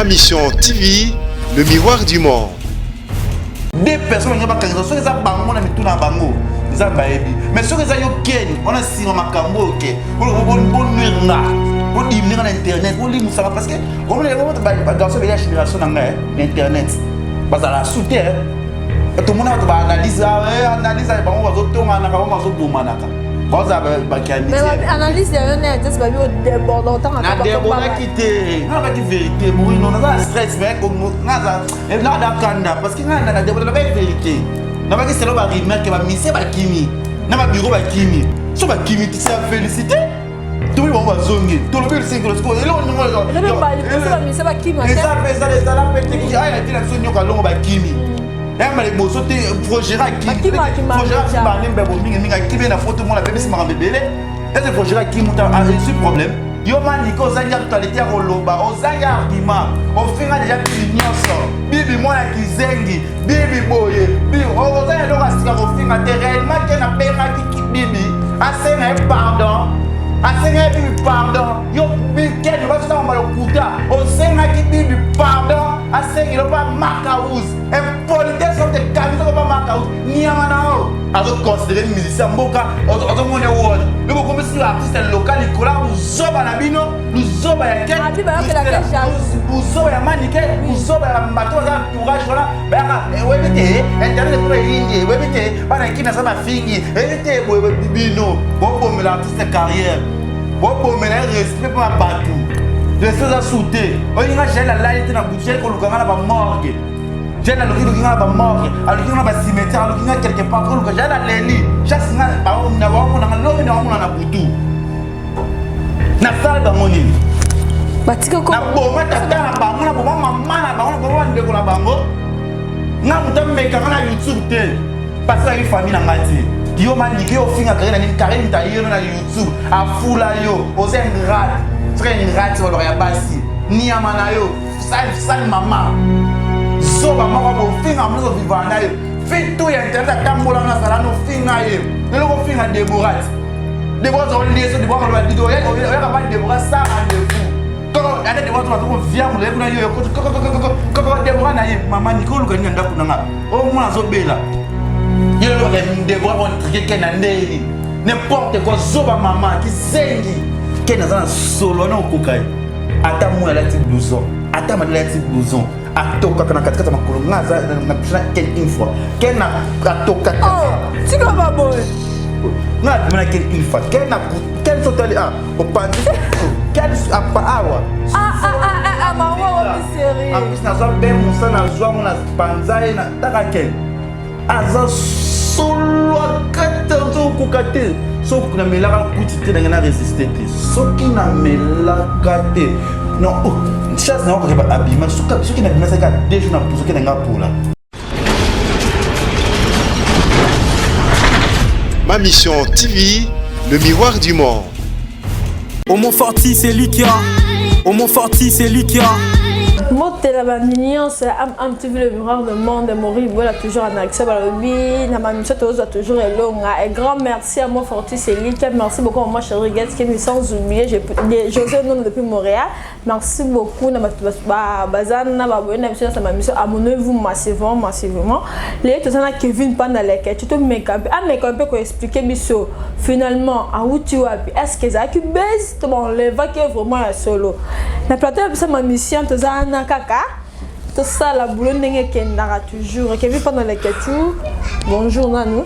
Ma Mission TV, le miroir du monde. Deux personnes balingi bakangisa soki eza bango na mituna na bango nzambe ayebi mais soki eza yo ken wana nsima makambo oyo ke bonuire nga bodimine nga na internet bolimusaka parce que bagarçon ebele ya génération na ngai na internet bazala su te tomona bato baanalyse analyse bango bazotonganaka bango bazobomanaka bazala bakianalyse ya yo na tesi babi odeborde otanga nadebordaki te nga nabaki vérité morino naza na stress mais naza nada kanda parce que nga nadeborde nabaki vérité nabaki selo barumeur ke bamisie bakimi na babiro bakimi so bakimi te c'est à féliciter tobi bango bazongi tolobi lisekelo sikoyo eloko eza mpe ezala mpe te aya te na biso nyoka longo bakimi yamba liboso te frogera akimifrogera akimane mbebo mingi mingi akimi na foto mona abebisi makambo ebele ese frogera akimi moto esui problème yo manike ozangi actualité ya koloba ozangi argument ofinga deja bibi nyonso bibi mwana kizengi bibi boye ozangi eloko ya sika kofinga te réellement ke nabengaki bibi asenga ye pardon asenga ye bibi pardon yo keni bazotanga lokuta osengaki bibi pardon asengelo mpa makaus impolitesse ote kabisa ko maka niama na yo azo considérer musicien mboka azomona world yo bokomisi yo artiste local likolo ya buzoba na bino luzoba ya ken buzoba ya manike buzoba ya bato baza entourage wana bayaka eh, oyebi te internet ekoma eyingi oyebi te bana kini aza mafingi oyebi te boye bino bobomela artiste carrière bobomela ye respect mpo na bato respect eza su te olinga jael alali te na butu jael koluka nga na bamorgue jael aluki luki nga na bamorgue aluki nga na bacimetière aluki nga quelque part koluka jael aleli chasse nga baomona nga lobi naomona na butu nasala bango nini naboma tata na bango naboma mama na bango naboma bandeko na bango nga moto amekanga na youtube te parce que famille na ngai te yo malike ofinga karine na nini karine moto aye yo na youtube afula yo oza ingrate soki ingrate balobaka ya basi niama na yo sale sale mama zoba moko bofinga mozo vivana na yo fi tu ya internet atambola nga azala nofinga ye lelo kofinga deborat deborat azolieso deborat aloba dido oyaka ba deborat sa rendez-vous koko ata deborat bazo koviamula ye kuna yo koko deborat na ye mama niko oluka nini na ndako na nga omona azobela ye lelo deborat kontrike ke na ndenge n'importe quoi zoba mama kizengi ken aza na solo wana okoka ye ata moi alati blouson ata madele alati blouson atokaka na katikati ya makolo nga aza na biso na ken une fois ken atokaka oh, tika baboye nga abima na ken une fois ken ken sotali a ah, opanzi ken awa ah, ah, en plus nazwa be mosa nazwa ngo na panza ye na taka ken aza solo akata ozokoka te soki namelaka kuti te ndenge na resiste te soki namelaka te non oh, chasse na okoki abima soki nabimasaka deux jours na soki na nga pola. Ma Mission TV, le miroir du monde. Homo Forti, c'est Likia. Homo Forti, c'est Likia. Motela ba nyonso ya am am tv le miroir de monde mori bola toujours en action balobi na ba mission tozwa toujours elonga et grand merci à moi Fortis et Lika merci beaucoup à moi chérie Gats Kemi sans oublier José Nono depuis Montréal merci beaucoup na bato baza na baboye na biso nyonso na mission abonnez-vous massivement massivement lelo toza na Kevin Panda Leke tomeka mpe ameka mpe koexplike biso finalement awuti wapi est ce que ezalaki base to baenlevaki ye vraiment ya solo na plateau ya biso ma mission toza wana kaka tosala boulot ndenge ekendaka toujours Kevin Panda Leke bonjour nanu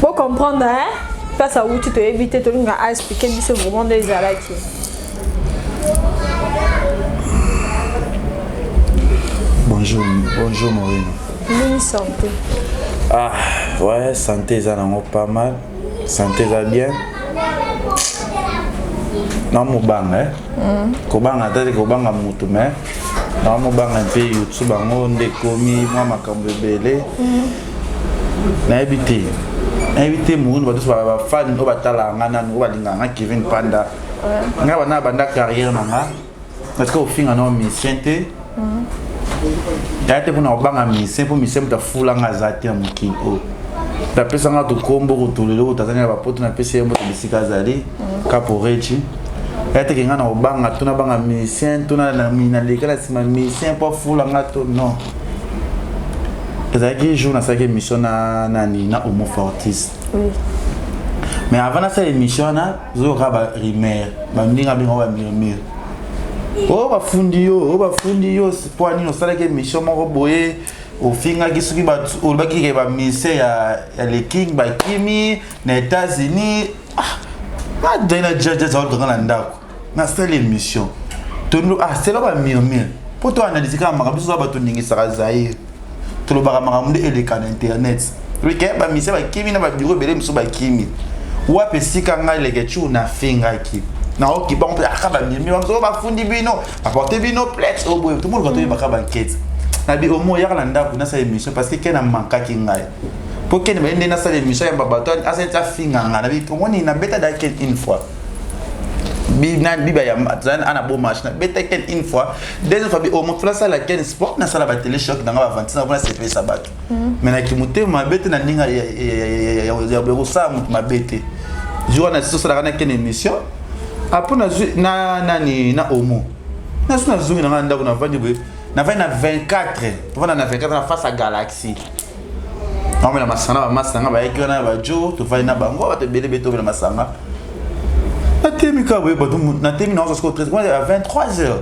bo comprendre hein place awuti toyebi te tolinga a expliquer biso vraiment nde ezalaki. Bonjour, bonjour Maureen. Ndenge santé. Ah, ouais, santé eza nango pas mal. Santé eza bien. Namobanga eh. Mm. Kobanga ata te kobanga mutu mais namobanga mpe YouTube yango nde ekomi mwa makambo ebele. Mm. Nayebi te. Nayebi te Maureen bato bafani oyo batalaka nga nanu oyo balingaka nga Kevin Panda. Nga banda banda carrière na nga parce que ofinga na musicien te yaya te mpona kobanga musicien mpo musicien moto afula nga aza te na mokili oyo. Napesanga tokombo kotolelo tazali na bapoto, napesi ye mbote bisika azali. Kaporechi ya teke nga na kobanga to nabanga musicien to naleka na nsima musicien mpo afula nga to non. Ezalaki jour nasalaki émission na nani, na Homo Fortis. Mais avant nasala émission wana, zoyoka barumeur, bandinga benga bamurmure: "O bafundi yo, o bafundi yo mpo nini osalaki émission moko boye, ofingaki soki olobaki ke bamusicien ya Le King bakimi na États-Unis." Ah, adai na jaja azalaka na ndako, nasala émission tondo. Ah, selo bamurmure mpo to analyse kaka makambo. Biso za bato ningisaka Zaire, tolobaka makambo nde eleka na internet ke bamusicien bakimi na babiro ebele mosusu bakimi wapi. Esika ngai leke tu nafingaki, naoki bango mpe aka bamurmure bamosusu bafundi bino, baporte bino plainte oyo boye. Tomoluka toyebaka bankete nabi omo oyaka na ndako nasala émission parce que ke namankaki ngai mpo kende baye nde nasala émission yamba bato asali ti afinga ngai. Nabi omoni nabeta da ken une fois, biba ana bo marche, nabeta ken une fois, deuxième fois bi omo fula asala ken sport, nasala batélé choc nanga bavanti na mpona sepelisa bato. Mais naki motema mabe te na ndenge ya kosala moto mabe te. Jour wana sisi osalaka na ken émission, après nazwi na nani, na omo, nazwi, nazongi na ngai na ndako, navandi boye, navandi na 24, tovanda na 24 na face ya Galaxie, naomela masanga. Bamasanga bayaki wana bajo, tovandi na bango, bato ebele be, tomela masanga. Natemi kaka boye, bato natemi, naozwa siko à 23 heures,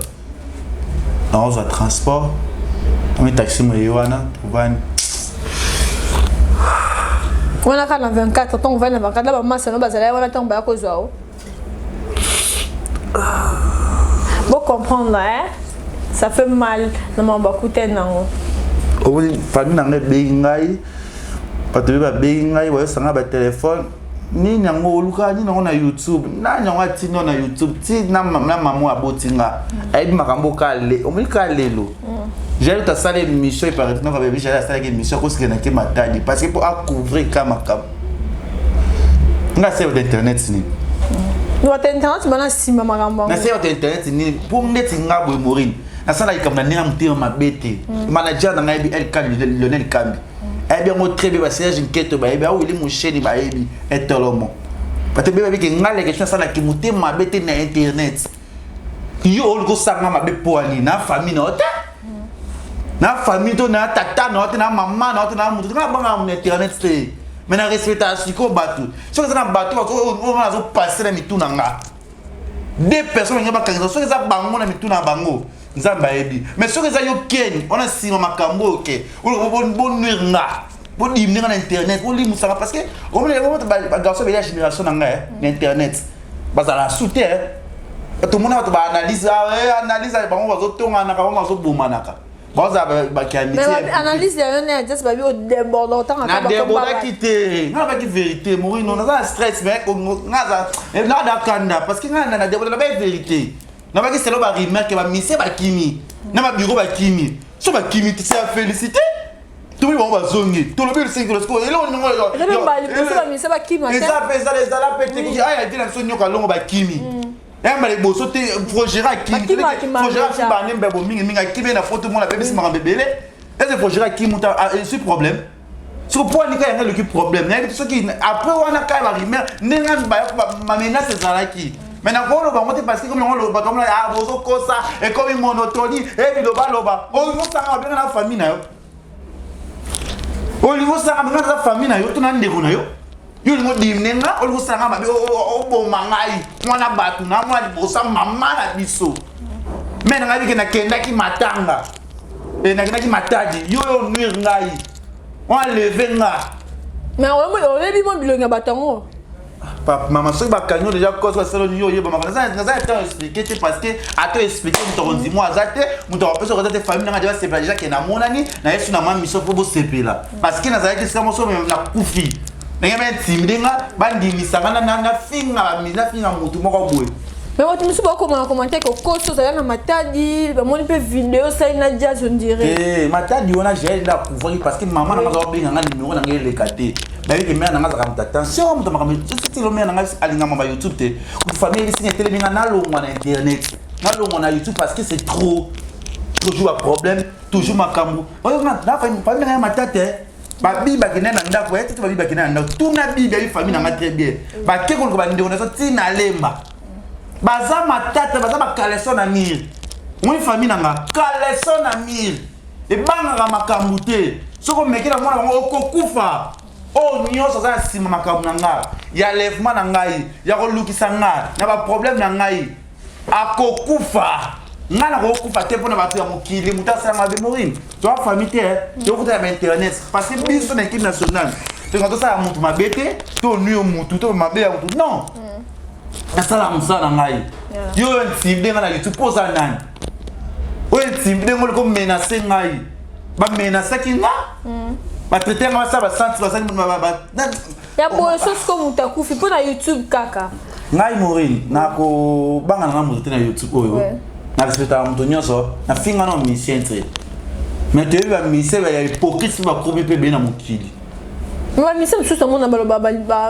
naozwa transport, nami taxi moye wana, tovandi. Wana kaka na 24, ntongo ovandi na 24 na bamasano bazala wana, ntango baya kozwa o bocomprendre, hein? Ça fait mal na makambo akutani nango. Omoni famille na ngai ebengi ngai, bato be babengi ngai, bayosanga batelefone: "Nini yango oluka nini yango na YouTube? Nani yango atindi na YouTube?" Ti na mama aboti nga ayebi makambo ka omoni ka lelo. Jael tasala émission epareti noko bebi. Jael asalaki émission akosikendaki Matadi parce que mpo acouvrir ka makambo nga asali bato internet nini. Bato internet bana nsima makambo yango. Nasali bato internet nini mpo ndeti nga boye, Morine, nasalaki likambo na ndenge ya motema mabe te. Manager na ngai yebi, LK Lionel Kambi ayebi yango très bien, baserge Nketo bayebi, awili Mosheni bayebi, etolomo bato ebele bayebi ke ngai leke nasalaki motema mabe te na internet. Yo olingi osanga mabe mpo ani na famille na yo te, na famille to na tata na yo te, na mama na yo te, na motu te. Nga bangaka na internet te, mais na respectaka sikoyo bato. Soki eza na bato oyo nazopase na mitu na nga, deux personnes balingi bakangisa, soki eza bango na mitu na bango, Nzambe ayebi. Mais soki eza yo keni wana nsima makambo oyo ke bonuire nga, bodimine nga na internet, bolimusaka, parce que bagarçon ebele ya génération na ngai na internet bazala su te. Tomona bato baanalyse, analyse bango bazotonganaka, bango bazobomanaka, bazala bakiamitianalyse ya yo ne just babi odéborde otanga. Nadébordaki te, nga nabaki vérité. Morino, naza na stress, mais nga na kanda parce que nga na déborde, nabaki vérité, nabaki selo barumeur ke bamusicien bakimi na babiro, bakimi so bakimi te, c'est ya félicité. Tomoni bango bazongi, tolobi esengi eloko. Eza mpe ezala mpe te. Aya te na biso nyoka longo bakimi yamba liboso te. Frogera akimi, Frogera afibane mbebo mingimingi, akimi na foto mona abebisi makambo ebele. Ese Frogera akimi mutu esui problème soki po anika yango eloki problème. Nayebi soki après wana kaka barumeur ndenge bamenace ezalaki, mais nakoloba yango te parce que comme yango bato bamona: "Ah, bozokosa, ekomi monotonie." E bilobaloba, olingi osanga babenga na famille na yo, olingi osanga benga na famille na yo to na ndeko na yo. Yo olingi odimine nga, olingi osala nga mabe, oboma ngai mwana bato na mwana liboso mama na biso. Me na ngai bike nakendaki matanga, nakendaki Matadi, yo yo nuire ngai, oenleve nga. Mais oyebi mo bilongi ya bato yango. Mama, soki bakangi yo déjà cause basala yo, oyeba makambo. Naza temps expliqué te parce que ata expliqué, moto akondimo aza te, moto akopesa aza te. Famille nanga deja basepela déjà ke namonani nayesu na mwa mission mpo bosepela parce que nazalaki esika moso, nakufi ndenge baintimide nga, bandimisanga nafinga, nafinga motu moko boye. Mais bato mosusu bakoma na commentaire kokosi ozala na Matadi, bamoni mpe video osali na jazz, on dirait. Matadi wana jael nde akouvraki parce que mama nanga aza kobenga nga, numéro na ngai eleka te. Bayebi ke mare nanga azalaka moto attention, moto makambo tilo. Mare nanga alingama ba YouTube te. Kutu famille ebisinga etelemi nga, nalongwa na internet, nalongwa na YouTube parce que c'est trop, toujours baproblème, toujours makambo. Famille nanga ya matata. Babibi bakende na ndako ya tete, babibi bakende na ndako, tuna bibi ayi famille na nga très bien. Bake koluka bandeko na so ntina lemba, baza matata, baza bacaleçon na mur. Omoni famille na nga, caleçon na mur, ebangaka makambo te. Soki omeki na mwana bango, okokufa. Oyo nyonso aza na nsima makambo na nga ya lèvement na ngai, ya kolukisa nga na baproblème na ngai, akokufa. Ngai nakokufa te mpona bato ya mokili. Moto asala mabe, Morine, toa famille te, tokuta ya bainternet, parce que biso na équipe nationale toka tosala motu mabe te, to nuyo motu to mabe ya motu, non. Nasala mosala na ngai. Yo oyo intimide ngai na YouTube, mpo oza nani? Oyo intimide ngo, oliko menace ngai, bamenasaki nga, batraite nga, basala basanti, basali. Ya boye so siko moto akufi mpo na YouTube kaka. Ngai Morine, nakobanga na nga moto te na YouTube oyo. Na respectaka moto nyonso. Nafinga na musicien te, mais toyebi bamusicien ya hypocrite mpe bakomi mpe ebele na mokili. Bamusicien mosusu amona baloba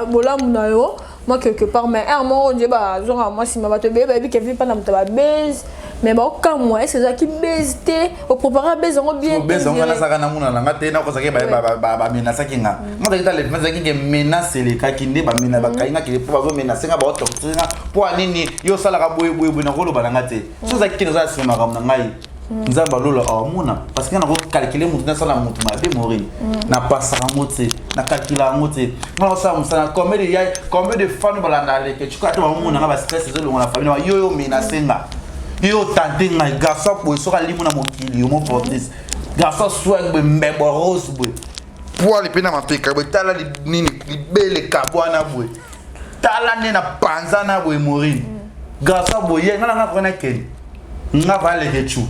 bolamu na yo moi quelque part, mais un moko nde bazongaka mwa nsima. Bato ebele bayebi ke vi mpa na moto ya babase, mais baokamwa ese ezalaki base te, oprépare base yango bien. Base yango nasalaka namona na nga te, nakozaki bamenasaki nga. Nga zalaki ta levement, ezalaki ke menace elekaki nde bamena bakangi nga kele mpo bazomenace nga, baotorture nga. Mpo ya nini yo osalaka boye boye boye? Nakoloba na nga te. So ozalaki kende, oza na nsima makambo na ngai, Nzambe alola aomona, parce que nga nakocalcule motu, nasala motu mabe, Morine, napasaka yango te, nakalkula yango te. Nga nakosala mosala. Combien de ya combien de fans balanda leke cuka ata bamona nga, bastress ezolongo na famille na yo. Yo menace nga, yo otante ngai. Garçon boye, soki alimu na mokili, yo mofortis garçon swag boye, mbebo rose boye, poil mpe na mapeka boye, tala nini, libele kabwana boye, tala nde na panzana boye. Morine, garçon boye, nga na nga koki nakende, nga valeke cu.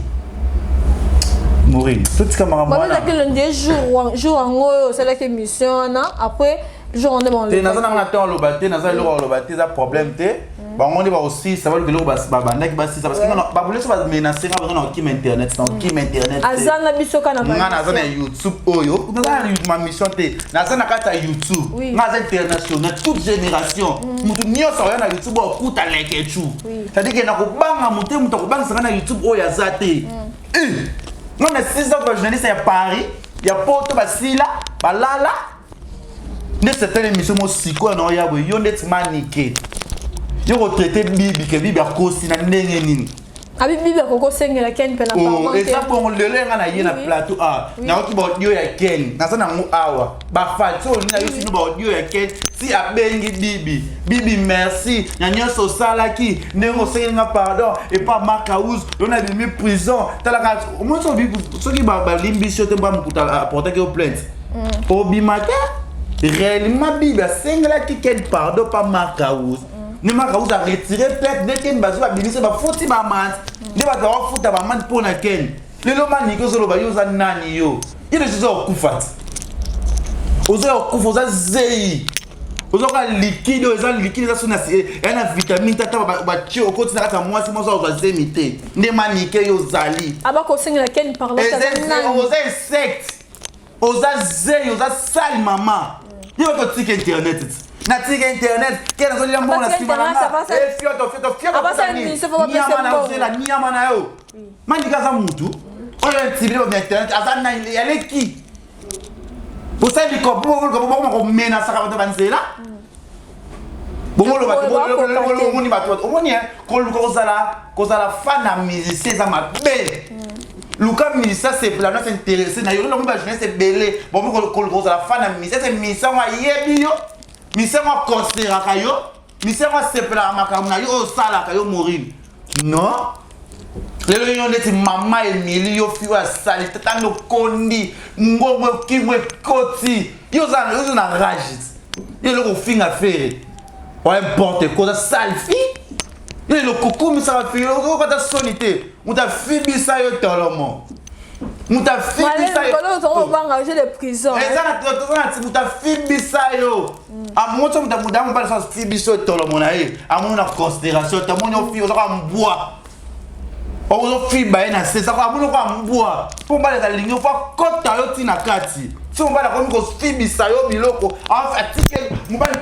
Morine, totika makambo wana. Babelaki le jour yango oyo osalaki émission wana, après jour wana. Te, naza nanga na ntango aloba te, naza eloko aloba te, eza problème te. Bango nde bakosisa, baluka eloko babandaki basisa, parce que babule so bamenace nga, bango na okima internet, na okima internet te. Aza na biso kaka na Nga naza na YouTube oyo, naza na ma mission te, naza na kati ya YouTube. Nga aza international, toute génération, motu nyonso akoya na YouTube oyo akuta Lekechu. C'est-à-dire ke nakobanga motu te, moto akobangisa nga na YouTube oyo aza te. Eh, nga na 6 ans, bajournaliste ya Paris, ya Poto, basila balala nde certaine émission mo sikoyo na oya boye. Yo ndeti manike, yo kotraite bibi ke bibi akosi na ndenge nini? Abi bibi akoki osengela Ken mpe na Oh, pardon te. Eza bongo. Lelo nga na ye na plateau a, nayoki baaudio ya Ken, naza nango awa, bafati oyo nini, nayoki sino baaudio ya Ken ti abengi bibi: "Bibi, merci na nyonso osalaki, ndenge osengeli nga pardon epa Mark House yo nabimi prison." Talaka, omoni, soki balimbisi yo te, mba mokuta aportaki yo plainte, obima te. Réellement bibi asengelaki Ken pardon pa Mark House, nde Mark House aretire plainte, nde Ken bazwi, babimisi, bafuti bamante, nde bato bafuta bamante mpo na Ken. Lelo maniki ozoloba, yo oza nani? Yo ye deja oza kokufa ti oza ya kokufa, oza zei, ozoka liquide oyo eza liquide, eza so eya na vitamine tata batie, okoti na kati ya mwasi, mwasi azwa zemi te. Nde manike yo ozali. Abakosengela Ken pardon? Oza insecte, oza zei, oza sale mama. Yo totika internet ti natika internet ke nazolia mbongo na nsima na nga. Fioto fioto fioto, nyama na ozela, nyama na yo. Mandika aza mutu oyo intimide bato na internet, aza nani? Aleki bosali bokoma komenasaka bato banzela. Bomoni bato, omoni koluka kozala fan ya musicien eza mabe. Luka musicien asepela na s'intéresse na yo. Lelo bajeunesse ebele bomi koluka kozala fan ya musicien. Se musicien ngo ayebi yo, musicien ngo aconsidéraka yo, musicien ngo asepelaka makambo na yo oyo osalaka yo. Morine, non. Lelo yo neti mama Emili, yo fi oyo asali ntango okondi ngongo ekingo ekoti yo, oza na rage. Yo eloko ofinga Ferre wa importe quoi, oza sale fille. Yo eloko okomisaka fille, okokata soni te. Moto afibisa yo tolomo, moto afibisa yo, moto afibisa yo, amoto moto amobali so afibisa yo tolomo na ye, amoni na considération te. Amoni ofi ozaka mbwa, ozofiba ye na se, sako amoni okoa mbwa. Mpo mobali azalingi mpo akɔta yo ntina kati. So mobali akomi kofibisa yo biloko, atike mobali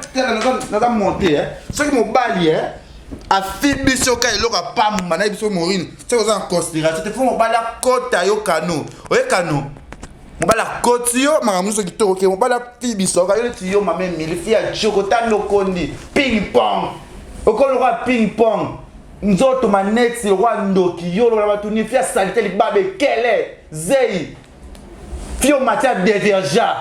naza monte. Soki mobali afibisi yo ka eloko apamba na ye, biso Morine, soki oza na considération te, fo mobali akɔta yo kano oye kano. Mobali akoti yo makambo nyonso kitoko ke mobali afibisoka yo neti yo mama Emili fi ya joko tando okondi ping pong okoli lokola ping pong nzoto maneti lokola ndoki yo lokola bato ni fi ya salite libabe ekele zei fi omati ya deviergea.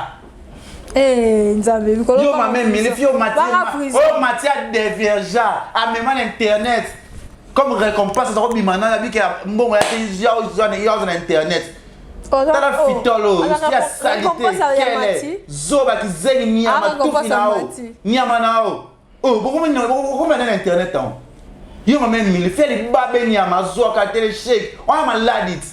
Eh, Nzambe mikolo yo mama Emili fi omati ya deviergea amema na internet comme récompense aza kobima na nabike ya mbongo ya te yo na internet. Tala fitolo oyo ya salite kele zoba kizengi nyama tufi na yo nyama na yo oyo bokomena na internet yango. Yo mama Emili fi libabe nyama azwaka te lechec wana maladi ti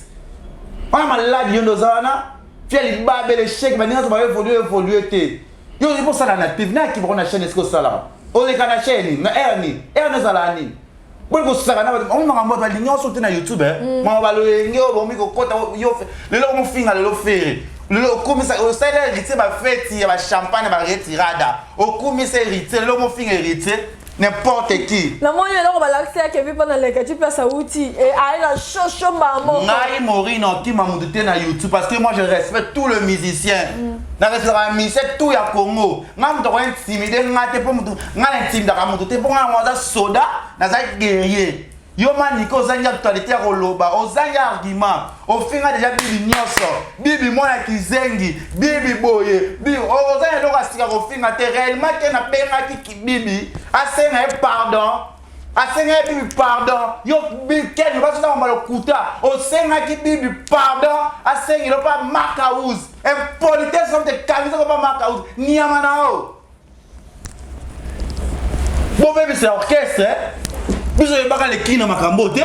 wana maladi yo nde oza wana fi libabe lechec baninga so baévolue évolue te. Yo olingi osala na TV na akibako na chaîne esika osalaka oleka na chaîne na aire nini aire ezalaka nini boni kosaka na bato makambo bato balingi nyonso te na YouTube mama balolenge oyo bomi kokota yo lelo omofinga lelo Ferre lelo okumisa osalela Héritier bafeti ya bachampagne baretirada okumisa Héritier lelo omofinga Héritier n'importe qui. Namoni eloko balakisi yake vi mpo na leka ti place awuti aye na shosho mbala. Ngai Morine okima mutu te na YouTube parce que moi je respecte tout le musicien. Na respectaka musicien tout ya Congo. Ngai moto akoya intimide nga te mpo mutu ngai na intimidaka mutu te mpo ngai yango aza soda naza guerrier. Yo Manike ozangi actualité ya koloba, ozangi argument, ofinga deja bibi nyonso, bibi mwana kizengi, bibi boye, bibi ozangi eloko ya sika kofinga te. Réellement ke nabengaki bibi asenga ye pardon, asenga ye bibi pardon. Yo ken bazoza mamba lokuta, osengaki bibi pardon, asengeli mpa Mark House impolitesse somo te kangisa ko mpa Mark House nyama na yo. Bobebisa orchestre biso oyebaka le king na makambo te.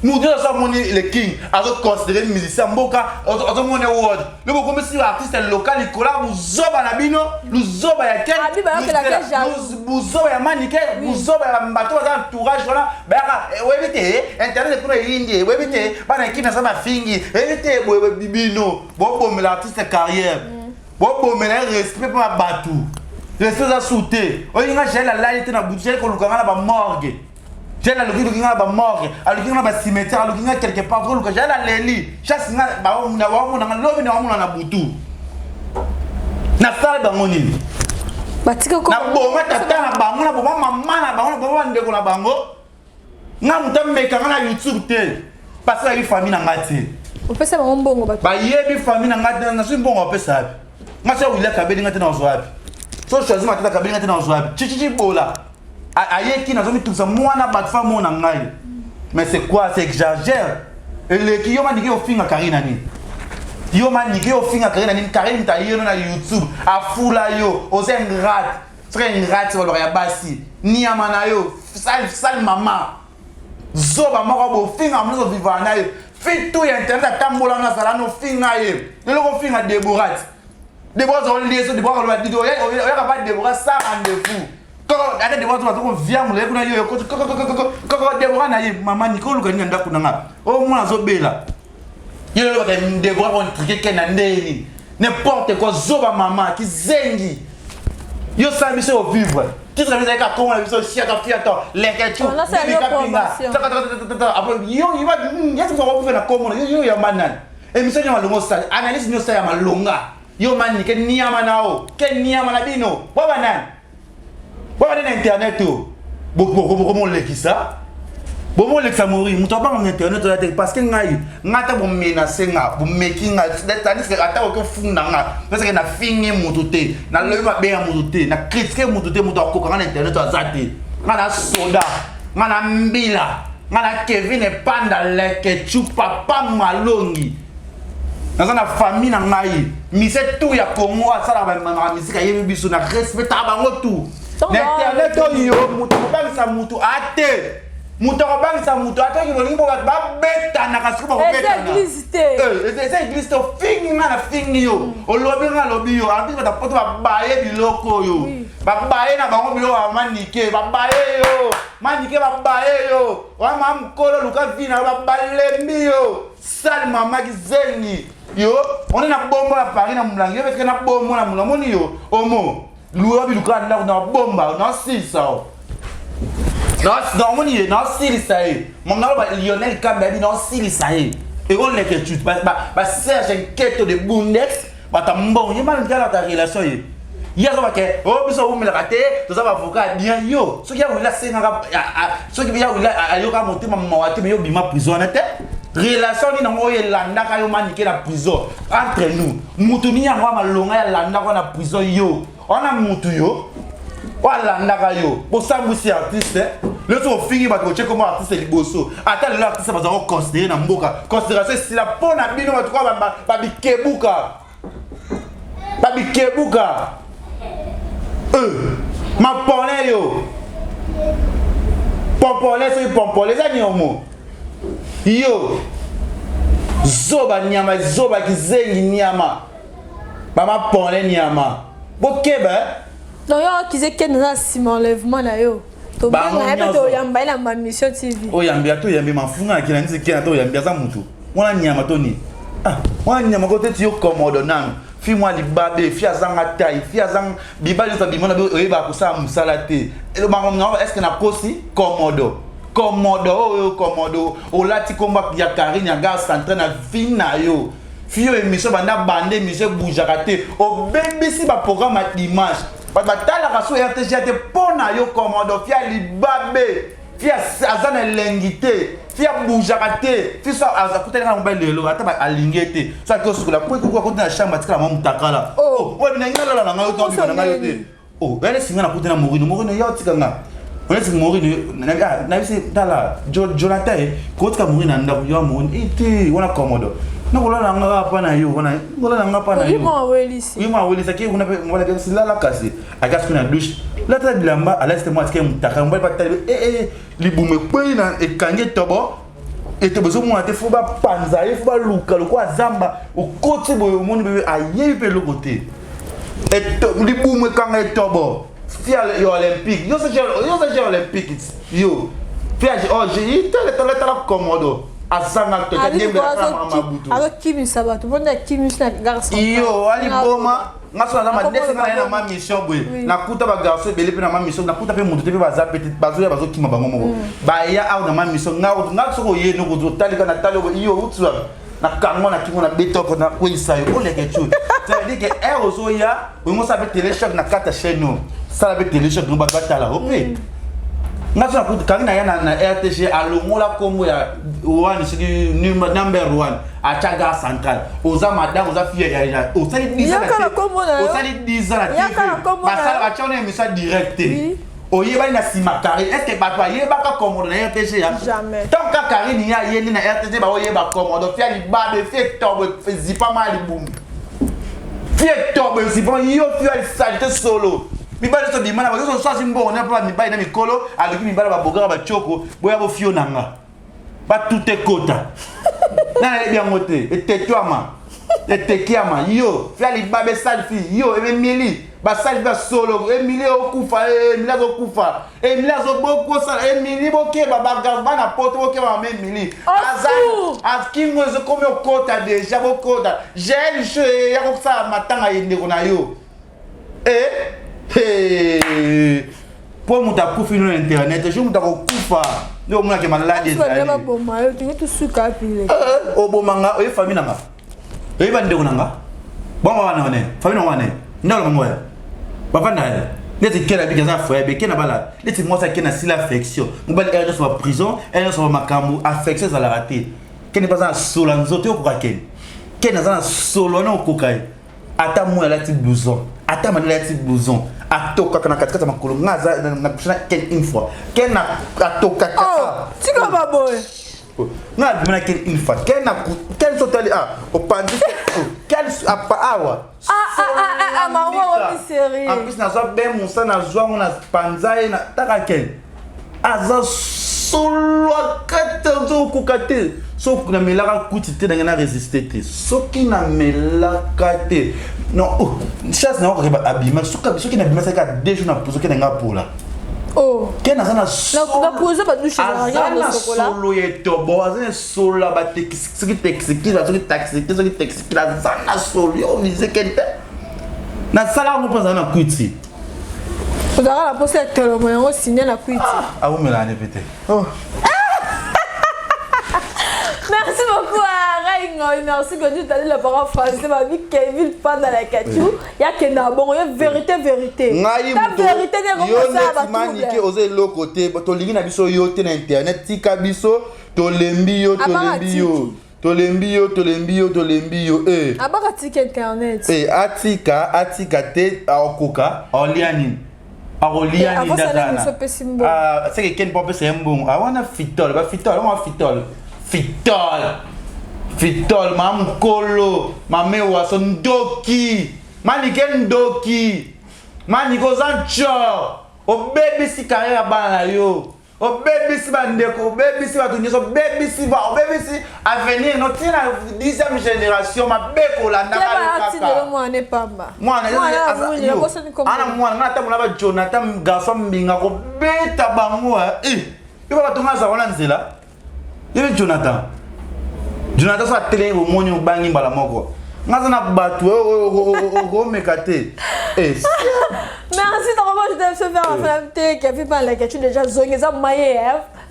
Moto nyonso amoni le king azoconsidere musicien mboka, azomona world le bokomisi artiste local likolo ya buzoba na bino, luzoba ya ken, buzoba ya Manike, buzoba ya bato baza entourage wana bayaka. Oyebi te internet kuna eyindi, oyebi te bana kini aza bafingi, oyebi te boye bino bobomela artiste carrière, bobomela ye respect mpo na bato respect eza su te. Oyebi nga Jael alali te na butu, Jael koluka nga na bamorgue, Jael aluki nga na bamorgue, aluki nga na bacimetière, aluki nga quelque part koluka Jael aleli chasse nga baomona nga lobi na bamona na butu nasala bango nini? Naboma tata na bango, naboma mama na bango, naboma bandeko na bango. Nga moto ameka nga na YouTube te parce que bayebi famille na nga te. Opesa bango mbongo bato? Bayebi famille na nga te. Nazwi mbongo bapesa wapi? Nga so Willy akabeli nga te, nazwa wapi? So choisi matata akabeli nga te, nazwa wapi? Chichichi bola ayeki nazomitungisa mwana bato fa mona ngai. Mais c'est quoi? C'est exagère, eleki. Yo Manike ofinga Karine na nini? Yo Manike ofinga Karine na nini? Karine moto ayeno na YouTube afula yo, oza ingrate. Soki ingrate balobaka ya basi niama na yo sale sale mama zoba moko bofinga mosusu ovivaka na ye fi tu ya internet atambola na azala nofinga ye lelo kofinga Deborat. Debora azoliesa Debora koloba didi oyaka pa Debora sans rendez-vous koko ata Debora to bato koviamula ye kuna yo koko Debora na ye mama niko oluka nini na ndako na nga oyo mwana azobela yo lelo baka Debora kontrike ke na ndeni n'importe quoi zoba mama kizengi. Yo sala biso ovivre titre biso ezalaki kongo na biso siaka fiata leketu kapinga yo yasi na kombo na yo ya manani émission nyo malonga osala analyse nyo osala ya malonga. Yo Manike niama na o ke niama na bino bwa banani bwa banani na internet o bokomolekisa bomolekisa mori moto abanga na internet oya te parce que ngai ngai ata bomenase nga bomeki nga tandis que ata oki ofunda nga parce que nafingi moto te, nalobi mabe ya moto te, na critique moto te. Moto akoka nga na internet aza te. Nga na soda, nga na mbila, nga na Kevin Epanda Lekechu papa Malongi naza na famille na ngai mise tout ya Congo asalaka bamamaka misika ayebi biso na respectaka bango tout na internet oyo. Moto akobangisa moto ate, moto akobangisa moto ate oyo bolingi bo bato babetanaka sikoyo bakobetana. Eza église te. Ofingi nga na fingi yo, olobi nga alobi yo. En plus bato poto babaye biloko oyo, babaye na bango biloko ya Manike, babaye yo Manike, babaye yo wana mama mokolo luka vi na yo babalembi yo sale mama kizengi. Yo one na bombo na Paris na molangi yo betike na bombo na molangi omoni yo omo luwa biluka ndako na bomba na silisa o naomoni ye naosilisa ye mama naloba Lionel Kambe abi naosilisa ye. Ekoleka etude baserge nketo de bundex bato ya mbongo ye malingala ta relation ye ye azoba ke o oh, biso owumelaka te toza baavocat bien yo soki ya wili asengaka soki ya wili ayoka motema mawa te me yo obima prison wana te relation nini yango oyo elandaka yo manike na prison entre nous mutu nini yango ya malonga ya landaka na prison yo wana mutu yo oyo alandaka yo bosambwisi artiste lelo soki ofingi bato botie kombo artiste liboso ata lelo artiste bazala koconsidere na mboka considération esila mpo na bino bato kwa babikebuka babikebuka euh, mapole yo pompole soki pompole eza niomo yo zoba nyama zoba kizengi nyama mama pole nyama bokeba eh? Donc yo akize kende na nsima enlèvement na yo tobenga ye mpe toyamba ye na mamission tv oyambi ata oyambi mafunga akila nisi kena ata oyambi aza mutu wana nyama to nini ah, wana nyama ko teti yo komodo nanu fi mwa libabe fi azanga tai fi azanga bibali nyonso abimona oyebaka kosala mosala te elobaka est ce que nakosi komodo komodo oyo komodo olati kombo ya karine ya gare centrale na vie na yo Fille oyo emission banda bande emission eboujaka te obebisi ba programme ya dimanche bato batalaka so rtga te mpo na yo commando fi ya libabe fi aza na elengi te fi aboujaka te fi so akutani kaka mobali lelo ata alingi ye te so ake osukola po ekoki akoti na chambre atikala mwa mutakala oh. oyo binangi nalala na ngai yo to na ngai yo te Oh, yale singa na kuta na Mourinho. Mourinho ya otika nga. Onesi Mourinho na ah, na bisi tala Jonathan eh, kotika Mourinho na ndako yo Mourinho. Eh te wana komodo. Na kolala nga kaka pa na yo wana kolala nga pa na yo. Yuma awelisi. Yuma awelisi ki kuna pe mwana pe silala kasi. Akasi kuna douche. Lata bilamba alati te mwa atike mutaka mbali pa tali eh eh libume kwei na ekangi tobo ete bozomona te fo bapanza ye fo baluka lokola zamba okoti boye omoni bebe ayebi mpe eloko te libumu ekanga etobo fia ya olympique yo oza jeu olympique yo fia oh, tala tala komodo azanga mabutu azokimisa bato mpo nde akimisi na garçon yo aliboma nga so naza ndeti nga naye na ma mission boye nakuta ba garçon ebele mpe na ma mission nakuta mpe moto te mpe baza pe bazoya bazokima bango moko mm. baya awa na ma mission nga nga soki oye noko otalika na tali iyo outi wapi na kango na kingo na betoko na kweyisa yo oleke tio c'est-à-dire que heure ozoya olingo osala mpe téléchoc na kati ya chaîne oyo sala mpe téléchoc no bato batala o mpe mm. nga so nakuti kangi na ya na rtg alongola nkombo ya one soki number one atya gare centrale oza madame oza fille ya osali 10 osali 10 ans na tv basala batya wana émission direct te oyebani na nsima karine est ce que bato bayebaka komodo na rtg ya tant ka karine ye ayeli na rtg baoyeba komodo fia libabe fie tobo ezipama ya libumu fie tobo ezipama yo fia salite solo mibali nyonso bima na bato nyonso azwi mbongo na mpo mibali na mikolo aluki mibali babogaka batioko boya bofio na nga batuta ekota na nayebi yango te etetwama etekiama yo fia libabe salfi yo emili basali ba solo emili okufa emili azokufa emili azobokosala emili bokeba bana poto bokeba mama emili aza akingo ezokomi okota deja bokota gel sho ya kosala matanga ye ndeko na yo eh mpo moto akufi no na internet jour moto akokufa nde omonake maladi ezali obomanga oye famille na nga oye bandeko na nga bango wana wane famille na wane ndalo bango ya bavanda ya neti kela biki aza foyer beke na bala neti mwasi ake na sila affection mobali ere nyonso ba prison ere nyonso ba makambo affection ezalaka te kende mpe aza na solo ya nzoto okoka kende kende aza na solo wana okoka ye ata moi alati blouson ata mandela alati blouson atokaka na katikati ya makolo nga aza na na ken une fois ken atokaka oh, tika baboye oh, nga abima na ken une fois ken ken so tali ah opanzi oh, ken apa awa ah, ah, ah, en plus nazwa be mosa nazwa ngo na panza ye na taka ken aza solo akati azokoka te soki namelaka kuti te ndenge na resiste te soki namelaka te non oh, chasse na okaka abima soki nabimasaki ka deux jours na pozo ke na nga pola Oh. ken aza na solo ya etobo aza na solo ya basoki texikila soki taxiki soki texikila aza na solo yo vise ken te nasala yango mpo azala na kwiti ozalaka na mposa ya tolomo yango signe na kwiti ah, awumelaka ne pe te oh. Merci beaucoup à Obenga merci que tu t'as dit la parole français babi Kevin Panda la Kachu ya kenda bongo yo vérité vérité. Ngai ta vérité ne yo komosala neti manike oza eloko te, tolingi na biso yo te na internet, tika biso, tolembi yo. Abaka. Tolembi yo, tolembi yo, tolembi yo, tolembi yo, eh. Abaka tika internet. Eh, atika, atika te, akoka aolia nini, akolia Eh, nini? avosala biso opesi mbongo. Seke ken mpo apesa ye mbongo awana fitol, bafitol wana, fitol, fitol, fitol, maa mokolo mame waso ndoki manike, ndoki manike, oza ncor, obebisi carrière ya bana na yo, obebisi bandeko, obebisi bato nyonso, obebisi obebisi avenir no ntina 10e génération mabe kolandaka yo Keba kaka. atindelo mwana epamba. Mwana mwana bosani kombo. Ana mwana nga ntango na ba Jonathan garçon mbinga kobeta bango, eh. Yo bato nga aza wana nzela yebi Jonathan, Jonathan so atelemi, bomoni obangi mbala moko. Nga aza na bato okomeka te. Eh, Merci vraiment, je te faire la fin te Kevin Panda la tu déjà zongi eza maye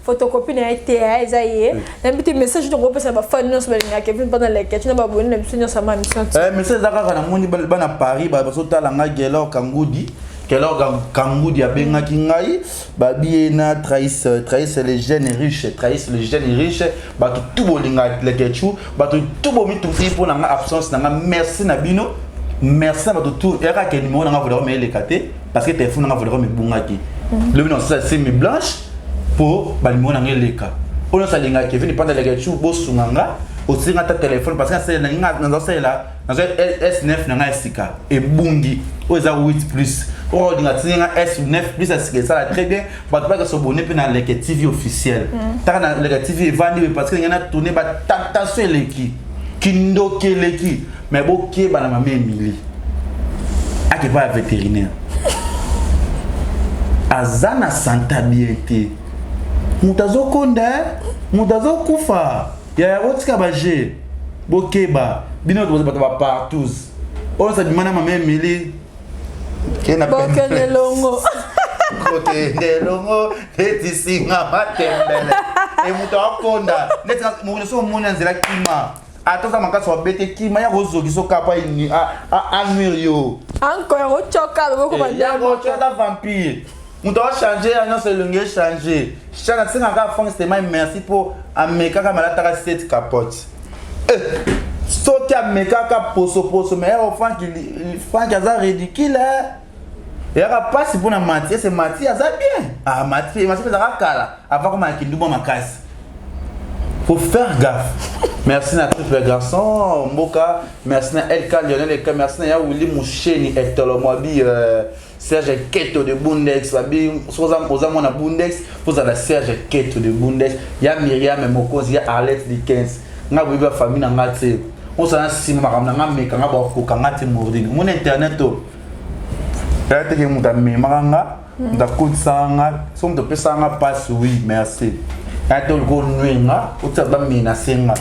photocopie na ye te, eza ye. Nayebi te message tokopesa bafan nyonso balingaka Kevin Panda la tu na baboni na biso nyonso ama mission. Eh, message eza kaka, namoni bana Paris bazotala ngai. Gelor Kangudi, Gelor Kangudi abengaki ngai, babi ye na Traïs, Traïs le jeune riche, Traïs le jeune riche. Bato tu bolinga Lekechu, bato tu bomitungisi mpo na nga absence na nga, merci na bino, merci na bato tu. Eyaka ke numéro na nga Vodacom eleka te parce que téléphone na nga Vodacom ebungaki lobi na osala SIM blanche mpo banuméro na nga eleka. Oyo nyonso alingaka Kevin Panda Lekechu, bosunga nga, otinga ata téléphone parce que nazosalela, nazwa S9 na ngai ya sika ebungi, oyo eza 8 plus. Oyo olinga tinga nga S9 plus ya sika esala très bien. Bato baka s'abonner mpe na Leke TV officiel, taka na Leke TV evandi parce que ngai na tourne batentation eleki, kindoki eleki. Mais bokeba na mama Emilie, akepa ya vétérinaire, aza na santé bien te. Moto azokonda, moto azokufa yaya, botika baje, bokeba bino bato bapartous oyo sabima na mama Emilie. Bokende elongo. Kokende elongo neti singa matembele e moto akonda neti mokolo so omoni na nzela, kima. Ata oza makasi, wabete, kima ya kozokisa okapa anuire yo. Encore otyoka loboko. Yango aza vampire, moto achange ya nyonso, elongi echange. Chana asengaka Frank Stemai merci mpo amekaka malataka cette capote. Soki amekaka posoposo, mais ero Frank, Frank aza ridicule, eyaka mpasi mpona Mati. Ese Mati aza bien. Ah, Mati, Mati mpe ezalaka kala avant koma ya kindumba makasi, faut faire gaffe. Merci na triple garçon mboka, merci na LK Lionel Eka, merci na ya Willy Musheni Etolo Mwabi, Serge Keto de Bundex. Babi soki oza mwana Bundex, ozala Serge Keto de Bundex, ya Miriam Mokonzi, ya Arlette Likens. Nga boyebi bafamille na nga te, ozala nsima makambo na nga, meka nga, bakoka nga te. Mordine omoni internet o eya teke, moto amemaka nga, moto akotisaka nga, so moto apesaka nga mpasi. Oui, merci. Eya te oluka onue nga, otia bamenace nga,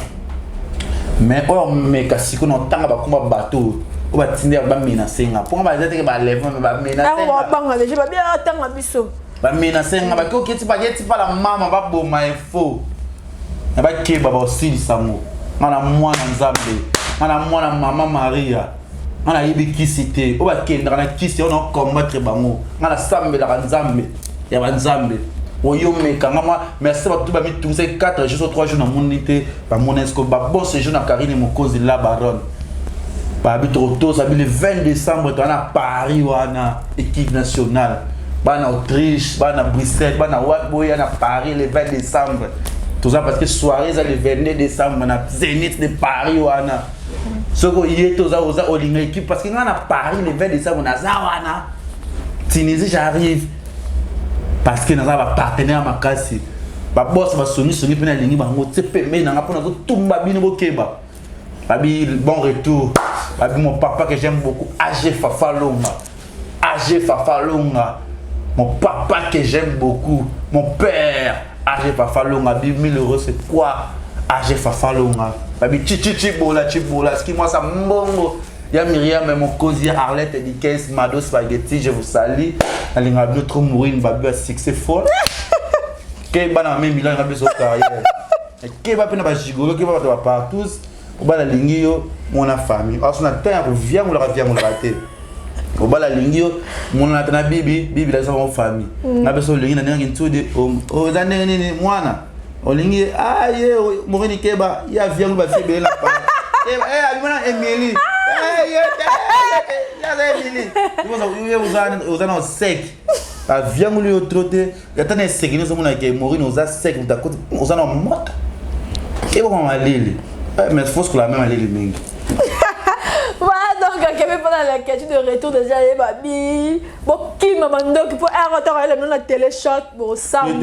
mais oyo ameka sikoyo na otanga bakoma bato oyo batindi bamenace nga, mponga baza teke balève me bamenace. Babanga deja, babi atanga biso. Bamenace nga, baki oketi baketi pala mama baboma info na bakeba, baosilisa ngo. Nga na mwana Nzambe, nga na mwana mama Maria, nga nayebi kisi te oyo bakendaka na kisi oyo na combattre bango. Nga nasambelaka Nzambe ya banzambe oyo meka nga mwa. Merci bato bamitungisa 4 jours 3 jours, namoni te bamona esko babon séjour na Karine Mokonzi la baronne. Babi tokotosa bi le 20 décembre, toza na Paris wana, équipe nationale, bana Autriche, bana Bruxelles, bana wapi, boya na Paris le 20 décembre toza, parce que soirée eza le 22 décembre na Zénith de Paris wana. Soki oye te, oza oza olinga équipe, parce que nga na Paris le 20 décembre naza wana. Tunisie j'arrive parce que naza bapartenaire makasi, baboss basongisongi mpe nalingi bango tie pembeni nanga mpo nazotumba bino, bokeba. Babi bon retour, babi mon papa que j'aime beaucoup, AG Fafa Longa, AG Fafa Longa, mon papa que j'aime beaucoup, mon père AG Fafa Longa. Bi 1000 euros, c'est quoi? AG Fafa Longa, babi chichi chibola chibola ski moi ça mbongo ya Myriam Mokonzi, ya Arlette Dikes, Mado Spaghetti, je vous salue, nalingaka bino trop. Mourine babi ya succès fort ke bana mame Milan nga biso carrière, keba mpe na bagigolo, keba bato bapartous. Mobali alingi yo mona famille aso na temps ya koviangolaka viangolaka te. Mobali alingi yo mona na bibi bibi lakisa bango famille mm. Nga biso olingi na ndenge ntudi oza ndenge nini mwana olingi aye ah, morini keba ye aviangoli bafi ebele na pa eh, abimana Emily eh, aza Emily oza na sec aviangoli yo trop te. Ata na eseki nyonso omona ke Morine oza sec, moto akoti oza na moto ebokoma malili, eh, mais faut kola meme malili mingi. Voilà, donc akebe mpona la question de retour déjà yeba bi bokima bandoki mpo ere otaka yele na téléchoc bosambwa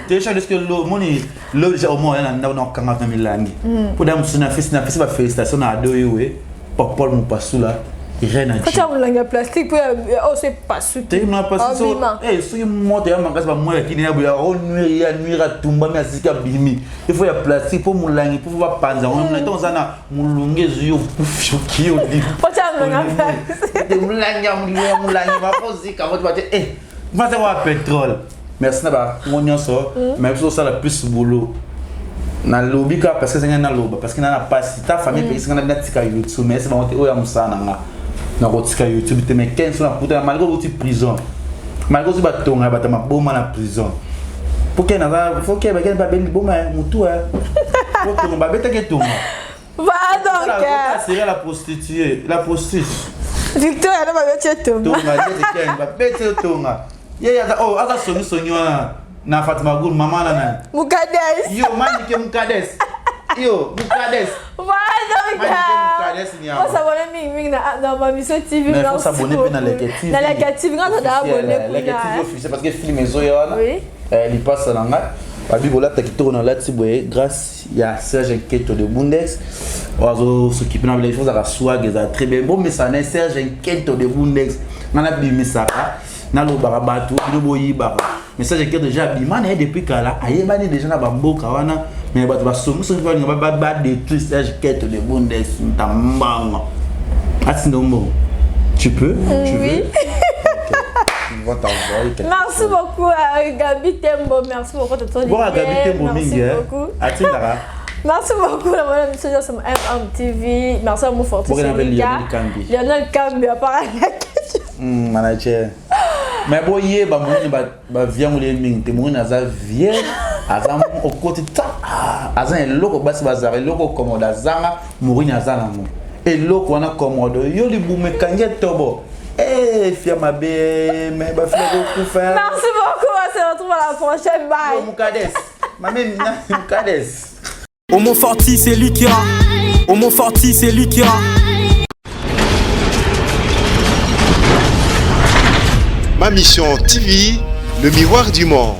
téléchoc. Est-ce que lo moni lo déjà au moins na ndako na okanga na milangi mpo da mosusu na fesi na fesi ba félicitation na ado yewe Paul Mopasula Irène. Kati molangi ya plastique mpo oyo so epasuki. Te na pasi eh soki moto ya makasi ba ya kini ya boya o nuire ya nuire atumbami asiki abimi. Il faut ya plastique mpo molangi mpo bapanza yango molangi ntango oza na molunge ezwi yo okufi oki olimi. Potia molangi ya plastique. Molangi ya molangi bakozika moto bate eh masa wa pétrole. Merci na bango nyonso, mais biso osala plus boulot. Nalobi kaka parce que ezangi naloba parce que na na pasi ta famille epekisi nga natika YouTube, mais ese bango te oyo ya mosala na nga nakotika YouTube te. Mais ken so nakuta malgré outi prison, malgré ozi batonga ya bato ya maboma na prison, po ken aza fo ken bakeni babeli liboma ya motu po tonga babetaki etonga. Va donc assurer la prostituée, la prostituée. Victoria na babeti etonga. Tonga ken babeti etonga ye aza oh aza songi songi wana na Fatima Goul mama na nani. Mukades. Yo manike Mukades. Yo Mukades. Voilà donc. Manike Mukades nyama. Faut s'abonner mingi mingi na ma mission TV. Mais faut s'abonner pe na Leke TV. Na Leke TV nga to da abonner. Leke TV officiel parce que film ezo ya wana. Oui. Eh lipasa na nga. Babi bolata kitoko na lati boye grâce ya Serge Nketo de Bundes. Ozo s'occuper na les choses à swag eza très bien. Bon mesana Serge Nketo de Bundes. Ngana bimisaka nalobaka bato bino boyibaka message eke déjà abima na ye depuis kala ayebani déjà na bamboka wana, mais bato basongi soki balinga badétruire Serge Keto de Bundes ntambanga atinda mbongo. Tu peux, tu oui. Veux va t'envoyer quelque Merci chose. Beaucoup Gabi Tembo, merci beaucoup Tonton. Bon, Gabi Tembo merci mingi beaucoup. Atindaka. Merci beaucoup la madame Monsieur Jason MM TV. Merci à mon fortune. Bon, Lionel Kambi. Lionel Kambi apparemment. Manager. Mais boyeba monene baviangoli ye mingi te. Monene aza vierge, aza okoti ta aza na eloko basi bazalaka eloko komodo azanga morini aza nango eloko wana komodo yo libumu ekangi etobo. Eh, fia mabe, mais bafia kokufa. Merci beaucoup, on se retrouve à la prochaine. Bye. Yo, Mukades. Mame, Mukades. Homo Forti, c'est Lucas. Homo Forti, c'est Lucas. Ma Mission TV, le miroir du monde.